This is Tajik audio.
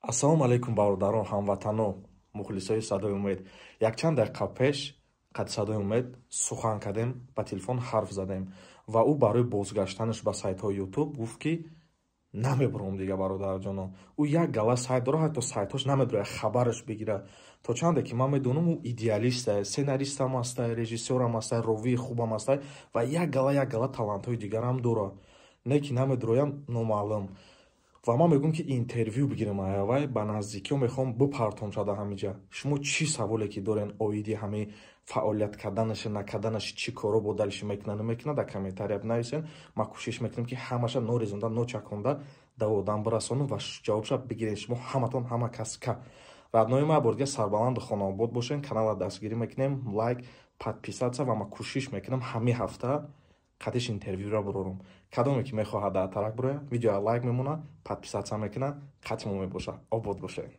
Ассалому алайкум, бародарон, ҳамватано, мухлисои «Садои умед». Якчанд дақиқа пеш қад «Садои умед» сухан кардем, ба телефон ҳарф задем ва ӯ барои бозгаштанаш ба сайтҳои Ютуб гуфт, ки намебурам дига. Бародарҷоно, ӯ як гала сайт дора, ҳатто сайтҳош намедурад хабараш бигирад. То чанде ки ман медонам, ӯ идеалиста, сценаристам аста, режиссёрам аста, ровии хубам аста ва як гала, як гала талантҳои дигарам дорад. Не ки намедуроям, номаълум. Ва ман мегӯям, ки интервю бигирем аявай ба наздикиҳо, мехоҳам бипартом шада ҳамиҷа. Шумо чӣ саволе ки дорен оиди ҳамаи фаъолият карданаша, накарданаш, чӣ коро бо далиши мекуна, намекуна, дар комментария бинависен. Ман кӯшиш мекунем, ки ҳамаша норезонда, ночаконда да одам бирасонам ва ҷавобша бигирен шумо ҳаматон, ҳама кас ка. Родной ма, бордига сарбаланду хонаобод бошен. Канала дастгирӣ мекунем, лайк, подписаться. Ва ман кӯшиш мекунам, ҳамин ҳафта қатиш интервюра бурорум. Кадоме ки мехоҳад дар тарак буроя, видеоя лайк мемона, подписаться мекуна, қати мо мебоша. Обод бошед.